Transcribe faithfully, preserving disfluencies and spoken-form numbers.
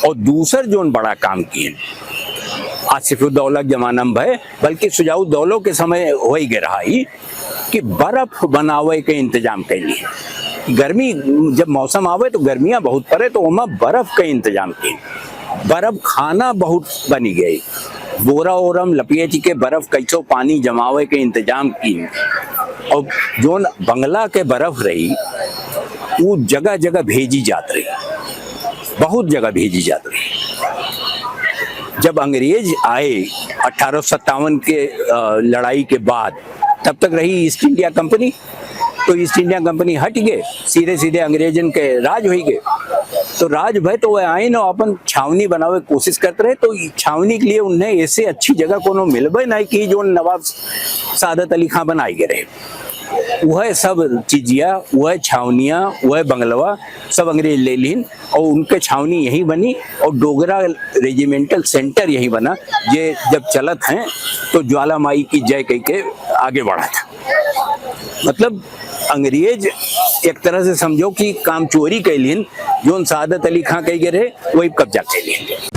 और दूसर जोन बड़ा काम किए आसिफुद्दौला के जमाना में भय, बल्कि सुजाउद्दौला के समय होइ गए रहा ही कि बर्फ बनावे के इंतजाम कैली। गर्मी जब मौसम आवे तो गर्मियाँ बहुत पड़े, तो ओमा बर्फ के इंतजाम की, बर्फ खाना बहुत बनी गई। बोरा ओरम लपेट के बर्फ कैसो पानी जमावे के इंतजाम की। और जोन बंगला के बर्फ रही, वो जगह जगह भेजी जात रही, बहुत जगह भेजी जात रही। जब अंग्रेज आए अठारह सत्तावन के, अ, लड़ाई के बाद, तब तक रही ईस्ट इंडिया कंपनी। तो ईस्ट इंडिया कंपनी हट गए, सीधे सीधे अंग्रेजन के राज होइ गए। तो राज भय तो वह आइन और अपन छावनी बनावे के कोशिश करते रहे। तो ई छावनी के लिए उन्हें ऐसे अच्छी जगह कोनो मिलबे नहीं की जो नवाब सादत अली खां बनाए गए रहे। वह सब चीजिया, वह छावनिया, वह बंगलवा सब अंग्रेज ले लीन और उनके छावनी यहीं बनी और डोगरा रेजिमेंटल सेंटर यहीं बना, जे जब चलत हैं तो ज्वाला माई की जय कह के आगे बढ़ा था। मतलब अंग्रेज एक तरह से समझो कि काम चोरी कैलिन, जोन सादत अली खां कह गए रहे वही कब्जा कैलिन।